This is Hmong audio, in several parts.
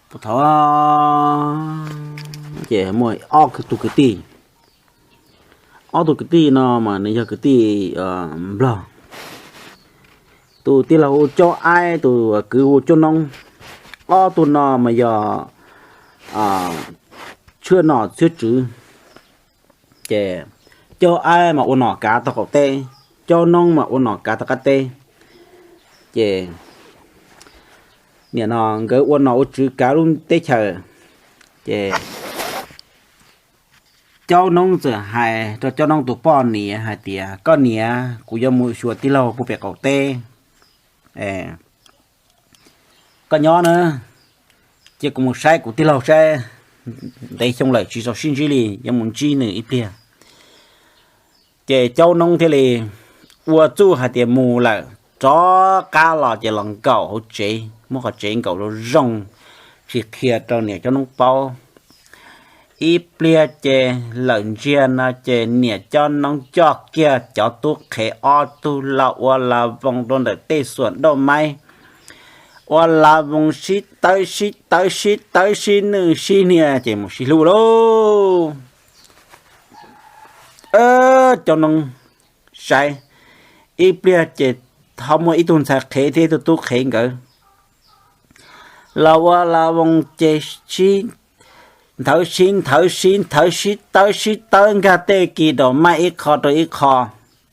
Thaum ces muaj ob tug kwv tij, ob tug kwv tij no mas nws yog kwv tij Nplog. Tus tij laug hu Caub Aib, tus kwv hu Caub Noob. Ob tug no mas yog tshuaj nom tshuaj tswv. Ces Caub Aib mas ua nom kav tau qaum teb, Caub Noob mas ua nom kav tau qab teb. Ces nim no nkawd ua nom ua tswv kav lub teb chaws. Ces Caub Noob txawm hais rau Caub Noob tus poj niam hais tias, koj niam, kuv yuav mus xyuas tij laug puag pem qaum teb, koj nyob na, cia kuv mus saib kuv tij laug saib, ntev xyoo lawm tsis tau sib ntsib li, yuav mus ntsib nws ib pliag. Ces Caub Noob thiaj li ua txuj hais tias mus lawm, rov qab los ces los nkaum hauv tsev, muab qhov tsev nkaum zoo zoo, tsis qhia rau niam Caub Noob paub. Ib pliag ces lawm ntsiag no ces niam Caub Noob coj kiag cov tub qhev ob tug los ua la voos rau ntawm tej xuam dauj maib, ua la voos sib tawb sib tawb sib tawb sib nwj sib hnia ces mus sib hlub lauj. Caub Noob saib, ib pliag ces ho muaj ib tug ntxhais qhev thiab ib tug tub qhev nkawd los ua la voos ces sib nthawv sib nthawv sib nthawv sib tawb sib tawb nkag tej kis daum maib ib qho rau ib qho,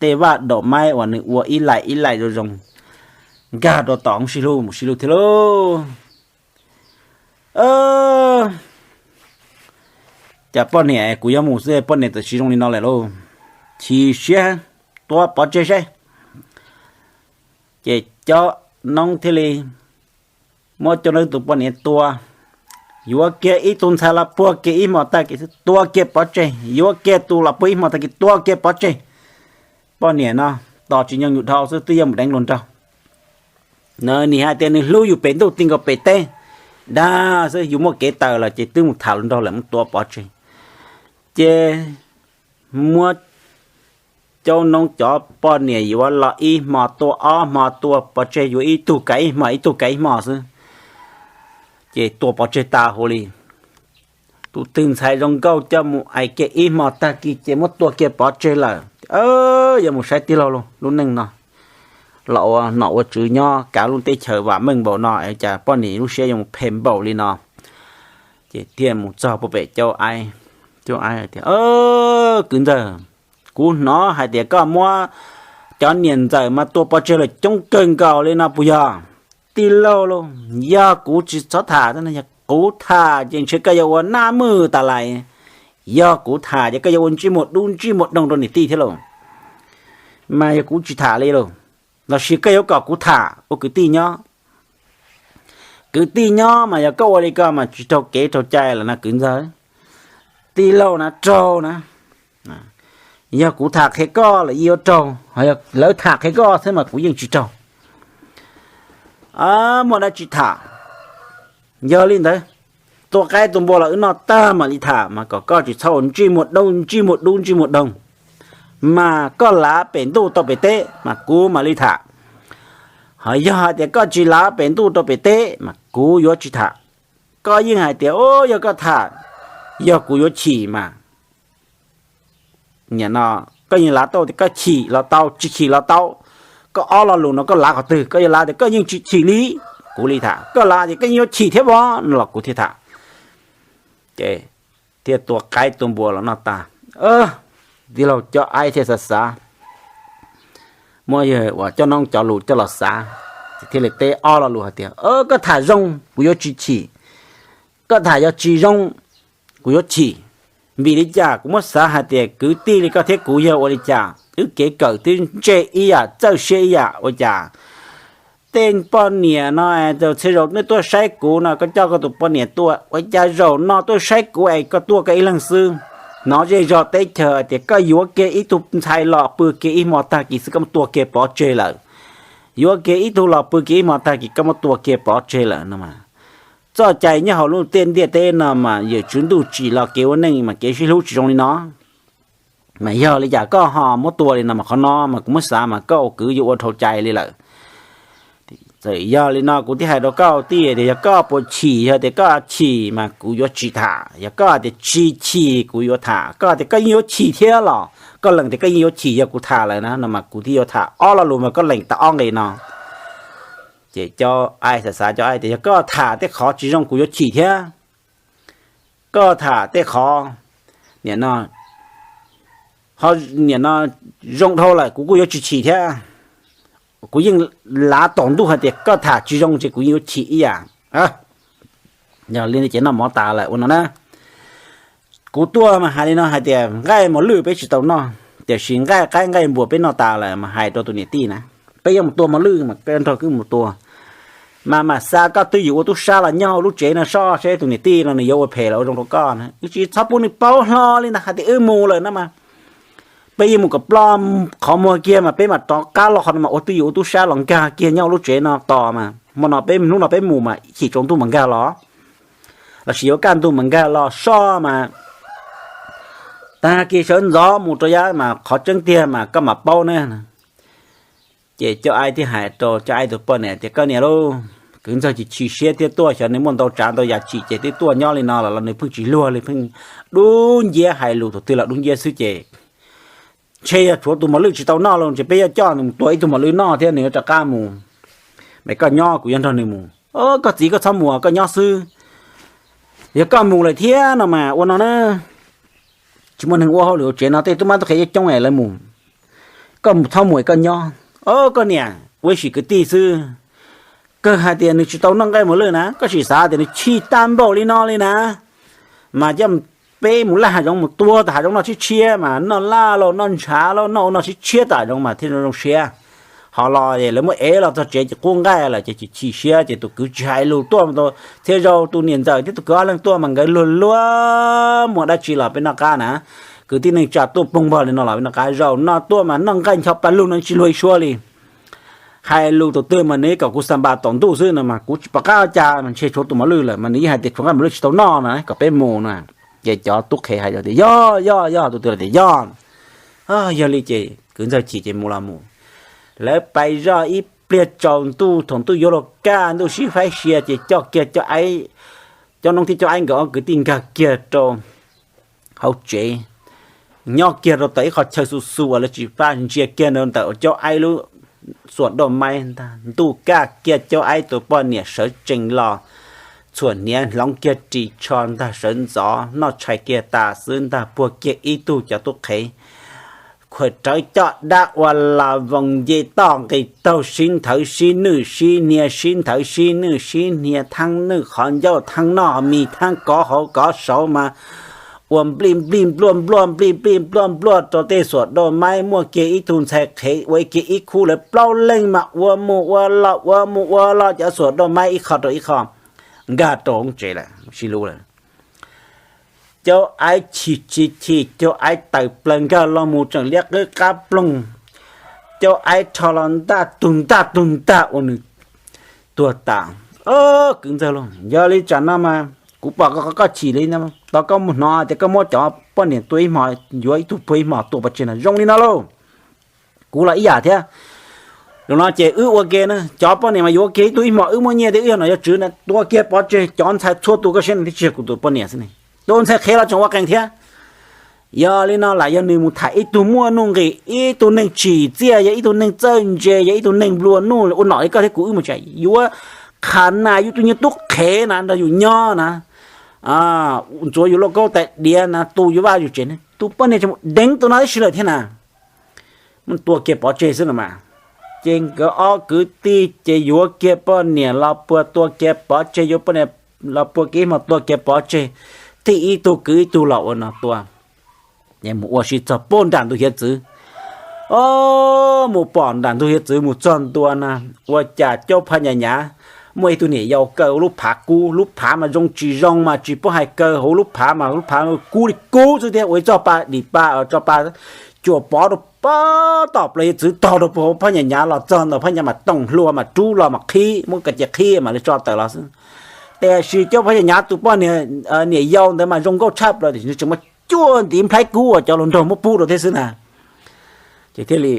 tej vaj daum maib uas nws ua ib laim ib laim zoo zoo, nkag rau tom hoob sib hlub mus sib hlub thiab lauj. Cas poj niam, kuv yuav mus xwb poj niam txawm tsis zoo li no lawm lauj. Chim siab, tua pov tseg saib. Ces Caub Noob thiaj li muab Caub Noob tus poj niam tua, yuav kiag ib tug ntxhais los puag kiag ib hmo tag kis xwb tua kiag pov tseg, yuav kiag tus los puag ib hmo tag kis tua kiag pov tseg. Poj niam no tos tsis nyoog yus dhau xwb twb yuav mus deev hluas nraug. Nws hais tias nws hlub yus pem ntuj ti nkaus pem teb, dag xwb, yus muaj kev taws los ces twb mus tham hluas nraug lawm, mus tua pov tseg. Ces muab Caub Noob cov poj niam yuav los ib hmo tua ob hmo, tua pov tseg, yuav ib tug kav ib hmo ib tug kav ib hmo xwb, ces tua pov tseg tas huv li. Tus twg ntxhais zoo nkauj coj mus ais kiag ib hmo tag kis ces muab tua kiag pov tseg lawm. Yuav mus saib tij laug lub neej no, los ua nom ua tswv nyob kav lub teb chaws vam meej npaum no es cas poj niam lub siab yuav mus phem npaum li no. Ces thiaj mus txog puag pem Caub Aib. Caub Aib tias, kwv ntxawg, kuv hnov hais tias koj muab cov niam ntxawm mas tua pov tseg lawm coob kawg nkaus li no puas yog? Tij laug lauj, yog kuv tsis txhob tham, yog kuv tham ces ntshe koj yuav ua naj mwj tas lais. Yog kuv tham ces koj yuav ua ntsej muag dub ntsej muag doog rau niam tij thiab lauj. Mas yog kuv tsis tham li lauj, los sis koj yuav kom kuv tham ua kwv tij nyob? Kwv tij nyob mas yog koj ua li ko mas tsis raug kev raug cai lawm na kwv ntxawg. Tij laug na raug na. Yog kuv tham qhia koj los yeej yuav raug, ho yog lawv tham qhia koj thiab mas kuv yeej tsis raug. Muaj dab tsi tham? Yog li ntawd, tua qaib tua npua los wb noj tag mam li tham, mas kom koj tsis txhob ua ntsej muag dub ntsej muag dub ntsej muag doog. Mas koj lav pem ntuj tau pem teb mas kuv mam li tham. Ho yog hais tias koj tsis lav pem ntuj rau pem teb mas kuv yuav tsis tham. Koj yeej hais tias, o, yog koj tham, yog kuv yuav chim mas no, koj yeej lav tau tias koj chim los tau, tsis chim los tau. Koj ob lo lus no koj lav qhov twg? Koj yuav lav tias koj yeej tsis chim li, kuv li tham. Koj lav tias koj yeej yuav chim thiab os no los kuv thiaj tham. Ces thiaj tua qaib tua npua los noj tas. Tij laug Coj Aib thiaj xav xav, muab yawg uas Coj Noob cov lus coj los xav, ces thiaj li teb ob lo lus hais tias, koj tham zoo kuv yuav tsis chim, koj tham yog tsis zoo kuv yuav chim. Vim li cas? Kuv muab xav hais tias kwv tij li koj thiab kuv yog ua li cas, wb kev kawm twb ntsej ib yam, txawj siab ib yam, ua cas tej poj niam no txhia zaus nej tuaj saib kuv no, koj coj koj tus poj niam tuaj, ua cas zaum no tuaj saib kuv es koj tuaj koj ib leeg xwb? Hnov zej zog teb chaws hais tias koj yuav kiag ib tug ntxhais los pw kiag ib hmo tag kis xwb koj muab tua kiag pov tseg lawm. Yuav kiag ib tug los pw kiag ib hmo tag kis koj muab tua kiag pov tseg lawm no mas. Txoj cai nyob hauv lub tiaj ntiaj teb no mas yawm tswv ntuj tsim los kev ua neej mas kev sib hlub tsis zoo li no. Mas yog li cas koj ho muab tua li no mas qhov no mas kuv muab xav mas koj ua kwv yuav ua dhau cai li lawm. Txawm yog li no kuv thiaj hais rau koj tij tias yog koj puas chim, yog tias koj chim mas kuv yuav tsis tham, yog koj tias tsis chim kuv yuav tham, koj tias koj yeej yuav chim thiab los koj lees tias koj yeej yuav chim yog kuv tham lawm na no mas kuv thiaj yuav tham ob lo lus mas koj lees tau ob nqe no. Ces cov ai xav xav cov ai tias yog koj tham tej qhov tsis zoo kuv yuav chim thiab, koj tham tej qhov nim no, nim no zoo dhau lawm kuv kuj yuav tsis chim thiab. Kuv yeej lav tom ntuj hais tias koj tham tsis zoo ces kuv yeej yuav chim ib yam. Yog li ces noj mov tas lawm ua no na. Kuv tuaj mas hais li no hais tias nqaij mos lwj peb tsis tau noj, tiam sis nqaij qaib nqaij npua peb noj tas lawm mas hais rau tus niam tij na, peb yuav mus tua mos lwj mas koj nrog wb mus tua. Mas mam xa koj twj ywm ua tub sab los nyob hauv lub tsev no soj seb tus niam tij no nws yuav ua phem los ua zoo rau koj na. Wb tsis txhob pub nws paub hlo li ntag, hais tias wb mus lawm no mas peb yeej mus kom ploj qhov muag kiag mas peb mam rov qab los qhov no mas ua twj ywm ua tub sab los nkag kiag nyob hauv lub tsev no tos mas hmo no peb, hnub no peb mus mas ib chim tsaus ntuj mas nkag los, los sis yuav kaj ntug mas nkag los soj mas tag kis sawv ntxov mus rau yav mas qhov tseeb tiag mas koj mam paub ne. Ces cov ai thiaj hais rau cov ai tus poj niam tias koj niam lauj, kwv ntxawg chim chim siab thiab tuaj, xyov nws muaj ntau tsav ntau yam chim ces twb tuaj nyob li no los los nws pheej tsis luag li, pheej dub nciab, hais lus thaum twg los dub nciab xwb ces ntshe yog tshuav tus mos lwj tsis tau noj los ces peb yuav coj nws mus tua ib tug mos lwj noj thiab nws yuav rov qab mus. Mas koj nyob kuv yuav nrog nws mus. Koj txiv koj txhob mus, koj nyob xwb. Yog koj mus lawm thiab no mas ua no na, tsis muaj neeg ua hauj lwm hauv tsev no, tej tub mab tub qhe coob coob lawv mus. Koj txhob mus, koj nyob. Koj niam, ua ib sim kwv tij xwb, kawg hais tias nws tsis tau noj nqaij mos lwj na, koj sim xav tias nws chim tag npaum li no li na, mas coj peb mus laj hav zoov mus tua tom hav zoov noj tshiab tshiab mas noj laj lauj, noj ntshav lauj, noj ua noj tshiab tshiab tom hav zoov mas thiaj zoo zoo siab. Ho los lawv muab ev los txog tsev ces qub nqaij lawm ces chim chim siab ces tus kwv tsis hais lus tuaj. Txhia zaus tus niam ntxawm thiab tus kwv ob leeg tuaj mas nkawd luag luag muaj dab tsi los peb noj qab na. Kwv tij neej tsa tuaj ploog npog li no los peb noj qab, zaum no tuaj mas noj nqaij ncho pa lug no tsis luag ib suab li. Hais lus tus twg mas nws kom kuv xa npas tom ntuj xwb no mas kuv tsis pom qab ua cas, mas ntshe tshuav tus mos lwj lawm mas nws yeej hais tias tshuav nqaij mos lwj tsis tau noj no kom peb mus no. Ces cov tub qhe hais tias yog, yog, yog, tus twg los tias yog. Yog li ces kwv ntxawg chim ces mus los mus. Lawv pais zoj ib pliag tsaus ntuj, thaum ntuj yuav luag kaj, ntuj sib faib sia ces coj kiag cov noob thiab cov aib nkawd ob kwv tij nkag kiag rau hauv tsev, nyob kiag rau tom ib qho chaw xu xu uas lawv tsis pab ntsia kiag rau ntawm cov aib lub xuas dauj maib ntag. Ntuj kaj kiag cov aib tus poj niam sawv tsees los, txhuam hniav hloov kiag ris tsho ntag, sawv ntxov noj tshais kiag tas xwb ntag, puag kiag ib tug cov tub qhe khuam rawv coj dab ua las voos nce toj nqis taug sib nthawv sib nwj sib hnia sib nthawv sib nwj sib hnia, thaab nwj qhov ncauj thaab noj mis thaab kov hauv kov saud mas ua nplij nplij npluaj npluaj nplij nplij npluaj npluaj rau tej xuas dauj maib, muaj kiag ib tug ntxhais qhev ua kiag ib khub, lawv plaub leeg mas ua mus ua los ua mus ua los cov xuas dauj maib ib qho rau ib qho nkag rau hauv tsev lawm sib hlub lawm. Cov aib chim tsis chim, cov aib tawm plaws nkag los mus tseem liab qwb qab ploog, cov aib rho los ntaj tug ntaj tug ntaj ua nws tuag tas. Kwv ntxawg lauj, yog li tsam no mas kuv pom koj chim li no, tos koj mus hnov tias koj muab cov poj niam tua ib hmo, yuav ib tug puag ib hmo tua pov tseg no zoo li no lauj. Kuv los ib yam thiab. Zaum no ces wb ua ke na, cov poj niam mas yuav ua ke ib tug ib hmo, wb muaj nyiaj thiab wb yog nom yog tswv na, tua kiag pov tseg cov ntxhais txhua tus, koj saib no twb tsis yog kuv tus poj niam xwb ne, tus ntxhais qhev los tseem ua qees thiab. Yog li no lam yog nws mus tham ib tug muaj nuj nqis, ib tug neeg tsim txiaj, yog ib tug neeg txawj ntse, yog ib tug neeg nplua nuj ua nom li koj thiab kuv wb mus tseem yuav qha na, yus tus nyuag tub qhev na nrog yus nyob na, ntxuav yus lauj kaub tais diav na, tu yus vaj yus tsev, tus poj niam tseem mus deev tus no tib si lawm thiab na. Mus tua kiag pov tseg xwb no mas. Ces nkawd ob kwv tij ces yuav kiag poj niam los puag tua kiag pov tseg, yuav poj niam los puag kiag ib hmo tua kiag pov tseg, tij ib tug kwv ib tug los ua no tua. Mus ua si txog puag nram ntug hiav txwv. O, mus pom nram ntug hiav txwv mus txog ntua na, ua cas caub phab nyas nyav muaj ib tug niam yau kaw lub phav kub, lub phav mas zoo tsis zoo mas tsis paub hais kaw hauv lub phav mas lub phav kub li kub xwb thiab, ua ib txoj pa dim pa tso pa cuam pov rau pag tom plaws hiav txwv tog rau puag hauv phab nyas nyav los txog ntawm phab nyas mas toom hlua mas rub los mas qhib, muab ka cia qhib mam li tso tawm los xwb. Tiam sis caub phab nyas nyav tus poj niam, niam yau ntawd mas zoo nkauj tshaj plaws tiam sis tseem muaj cuaj ntiv nplhaib kub uas cov hluas nraug muab pub rau thiab xwb na. Ces thiaj li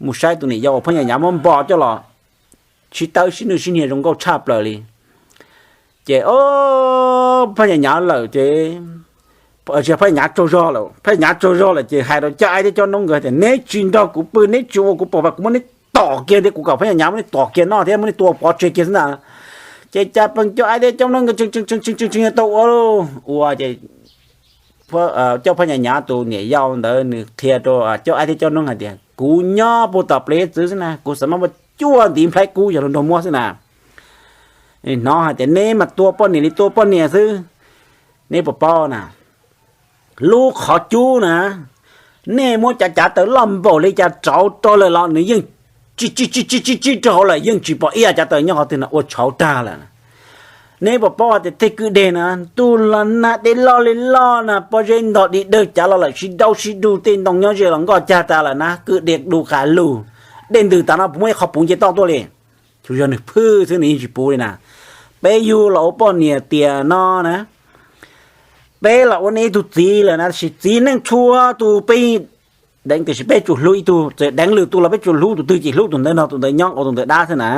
mus saib tus niam yau uas phab nyas nyav muab npo coj los sib tawb sib nwj sib hnia zoo nkauj tshaj plaws li. Ces o, Phaj Nyas Nyav lawm ces, Phaj Nyas Nyav tsaug zog lawm, Phaj Nyas Nyav tsaug zog lawm ces hais rau Coj Aib thiab Coj Noob nkawd tias, Neb tsis nrog kuv pw, neb tsis ua kuv pom, kuv muab neb tom kiag thiab, kuv kom Phaj Nyas Nyav muab neb tua pov tseg kiag xwb ntag. Ces cas pes Coj Aib thiab Coj Noob nkawd tseem tseem tseem tseem tau ua ua ces Coj Phaj Nyas Nyav tus niam yau ntawd nws qhia rau Coj Aib thiab Coj Noob hais tias, Kuv nyob puag tom ples txwv xwb na, kuv xav mas muaj cuaj ntiv nplhaib kub yog luag nrog muab xwb na. Hnov hais tias neb mas tua poj niam li tua poj niam xwb. Neb puas paub na, lub qhov cub na, nej muab cav cav taws loj npaum li cas rauv rau lawm los nws yeej tsis tsis tsis tsis tsis rau hauv lawm, yeej tsis pom ib yam cav taws nyob qhov twg no, ua tshauv tag lawm. Neb puas paub hais tias tej kwj deg na, ntuj los nag dej loj li loj na, pob zeb ntog dig dawg cav los lawm, sib daub sib dug, tej ntoo nyob ze los nkoj cag tas lawm na, kwj deg du qas lug, dej ntws tas no puas muaj ib qho puv nce toj tuaj li. Tsuas yog nws phwj xwb nws yeej tsis puv li na. Peb yug los ua poj niam tiam no na, peb los ua nej ib tug txiv lawm na, tab sis txiv neej txhua tus peb deev, tiam sis peb tsuas hlub ib tug, txawm deev lwm tus los peb tsuas hlub tus twg ces hlub tus ntawd nrog tus ntawd nyob ua tus ntawd dab xwb na.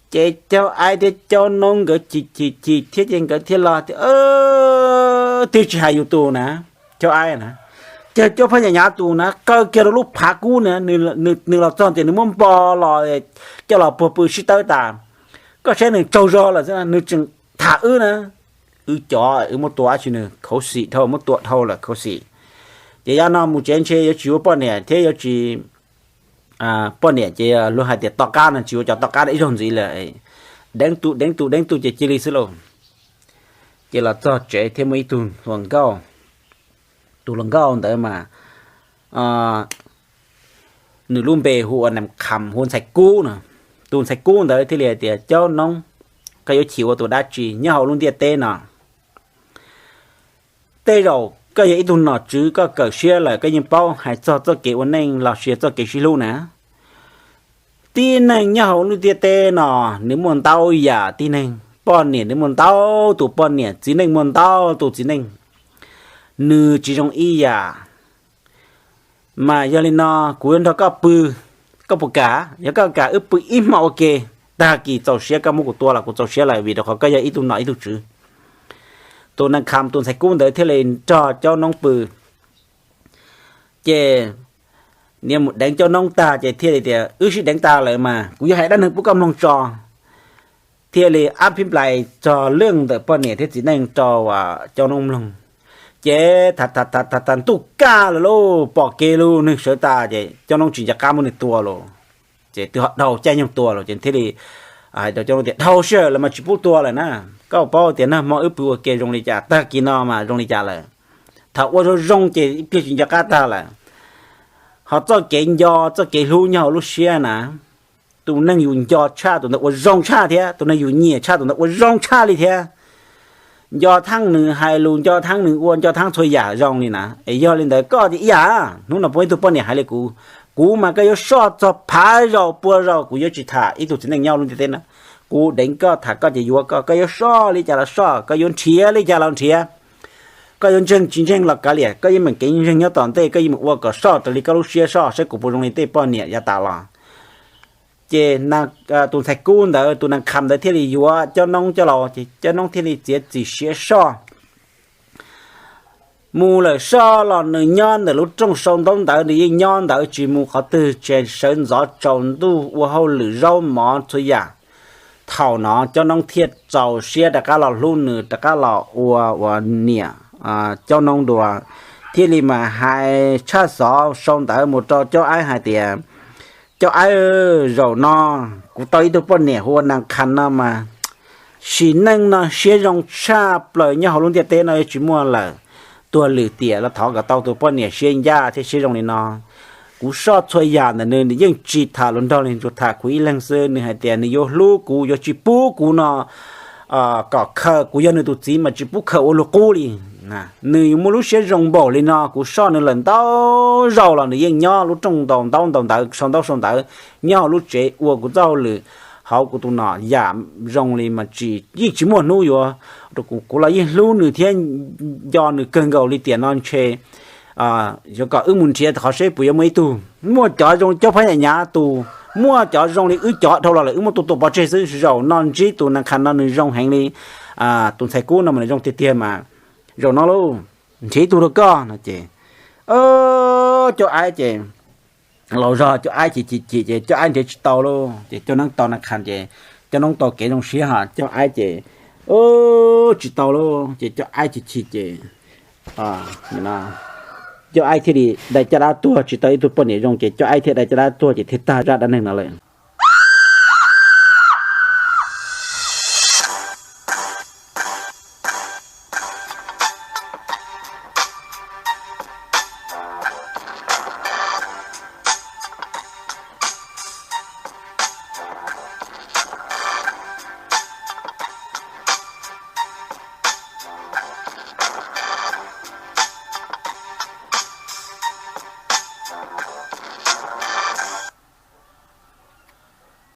Ces Coj Aib thiab Coj Noob nkawd chim chim chim thiab ces nkawd thiaj los tias, Twb tsis hais yus tus na, Coj Aib na, ces Coj Phaj Nyas Nyav tus na, qaw kiag rau lub phav kub na, nws los txog ces nws muab npo los coj los puag pw sib tawb tas. Koj saib nws tsaug zog lawm xwb, nws tseem tham wb na, wb cov wb muab tua dab tsi nws khuv xim dhau, muab tua dhau lawm khuv xim. Ces yav no mus tsev ntshe yuav tsis ua poj niam thiab yuav tsis, poj niam ces luag hais tias to qab no tsis ua cov to qab da ib zaug ntxiv lawm. Deev tus deev tus deev tus ces cia li xwb lauj. Ces los txog tsev thiab muaj ib tug hluas nkauj, tus hluas nkauj ntawd mas nws lub npe hu ua Nas Kham, hu ua Ntxhais Kub no. Tus Ntxhais Kub ntawd thiaj li hais tias, Caub Noob, koj yuav chim ua tus dab tsi nyob hauv lub ntiaj teb no? Tej zaum koj yog ib tug nom tswv, koj kawm siab lawm koj yeej paub hais txog txoj kev ua neej los sis txoj kev sib hlub na. Tib neeg nyob hauv lub ntiaj teb no nws muaj ntau yam tib neeg, poj niam nws muaj ntau tus poj niam, txiv neej muaj ntau tus txiv neej, nws tsis zoo ib yam. Mas yog li no kuv yuav nrog koj pw, koj puas kam? Yog koj kam wb pw ib hmo ua ke, tag kis txaus siab koj muab kuv tua los kuv txaus siab lawm vim rau qhov koj yog ib tug nom ib tug tswv. Tus Nas Kham, tus Ntxhais Kub ntawd thiaj li nrog Caub Noob pw. Ces niag mus deev Caub Noob tag ces thiaj li tias, Wb sib deev tas lawm mas kuv yuav hais dab neeg pub koj mloog tso. Thiaj li ab phib nplais txog lwj ntawm poj niam thiab txiv neej rau Caub Noob mloog. Ces thav thav thav thav ntuj kaj lawm lauj, pom kev lub neeg sawv tas ces Caub Noob tsis nco qab muab nws tua los, ces twb ho dhau caij nyoog tua los ces thiaj li hais rau Caub Noob tias, Dhau sij hawm lawm mas tsis pub tua lawm na. Koj paub tias nag hmo wb pw ua ke zoo li cas, tag kis no mas zoo li cas lawm. Thaum ua zoo zoo ces ib pliag tsis nco qab tag lawm. Ho txoj kev nco, txoj kev hlub nyob hauv lub siab na, tus neeg yus nco tshaj tus ntawd ua zoo tshaj thiab, tus neeg yus nyiam tshaj tus ntawd ua zoo tshaj li thiab. Nco thaab nws hais lus, nco thaab nws ua, nco thaab txhua yam zoo li na. Es yog li ntawd koj ib yam, hnub no puab ib tug poj niam hais li kuv, kuv mas koj yuav soj txog phav zaus pua zaus kuv yuav tsis tham ib tug txiv neej nyob lub ntiaj teb na. Kuv deev koj tham koj ces yuav koj, koj yuav soj li cas los soj, koj yuav nrhiav li cas los nrhiav, koj yuav ntseeg tsis ntseeg los kav liam, koj yuav meem kev ntseeg nyob tom ntej, koj yuav meem ua kom soj raws li koj lub siab soj, saib kuv puas zoo li tej poj niam yav tas los. Ces tus ntxhais kub ntawd, tus Nas Kham ntawd thiaj li yuav Cob Noob coj los, ces Cob Noob thiaj li txiav txim siab soj. Mus lawm soj los nws nyob ntawm lub rooj sau ntaub ntawv, nws yeej nyob ntawd tsis mus qhov twg, tseem sawv ntxov tsaus ntuj ua hauj lwm zaub mov txhua yam. Thaum no Cob Noob thiaj txaus siab rov qab los hlub nws, rov qab los ua ua niam Cob Noob dua. Thiaj li mas hais tshaj xov sau ntawv mus rau Cob Aib hais tias, Cob Aib, zaum no kuv tau ib tug poj niam hu ua Nas Kham no mas sim neej no siab zoo tshaj plaws, nyob hauv lub ntiaj teb no yuav tsis muaj lawm. Tuag lwm tiam los thov kom tau tus poj niam siab ncaj thiab siab zoo li no. Kuv soj txhua yam ntawm nws, nws yeej tsis tham hluas nraug li, tsuas tham kuv ib leeg xwb. Nws hais tias nws yuav hlub kuv, yuav tsis pub kuv no kom khaws, kuv yog nws tus txiv mas tsis pub khaws ua luag qub li. Nws muaj lub siab zoo npaum li no, kuv soj nws lawm ntau zaus los nws yeej nyob lub rooj ntaus ntaub ntaus ntawv, sau ntaub sau ntawv, nyob hauv lub tsev ua kuv txoj hauj lwm hauv kuv tus nom yam zoo li mas tsis, yeej tsis muaj hnub yuav rau kuv, kuv los yeej hlub nws thiab nco nws kawg nkaus li. Tiam no ntshe yuav kom wb mus nrhiav qhov seb puas yuav muaj ib tug muaj cov zoo Cob Phab Nyas Nyav tus Muaj cov zoo li wb cov dhau los lawm, wb muab tua tua pov tseg xwb. Zaum no ntsib tus Nas Khas no nws zoo heev li tus ntxhais Kub no mas nws zoo tiag tiag mas. Zaum no lauj, nrhiav ib tug rau koj no ces Coj Aib ces, laus zog Coj Aib ces chim chim ces Coj Aib nrhiav tsis tau lauj. Ces Coj Noob tau Nas Khas ces Coj Noob tau kev zoo siab ho Coj Aib ces tsis tau lauj. Ces Coj Aib chim chim ces Coj Aib thiaj li dai caj dab tuag, tsis tau ib tug poj niam zoo ces Coj Aib thiaj dai caj dab tuag ces thiaj tag zaj dab neeg no lawm.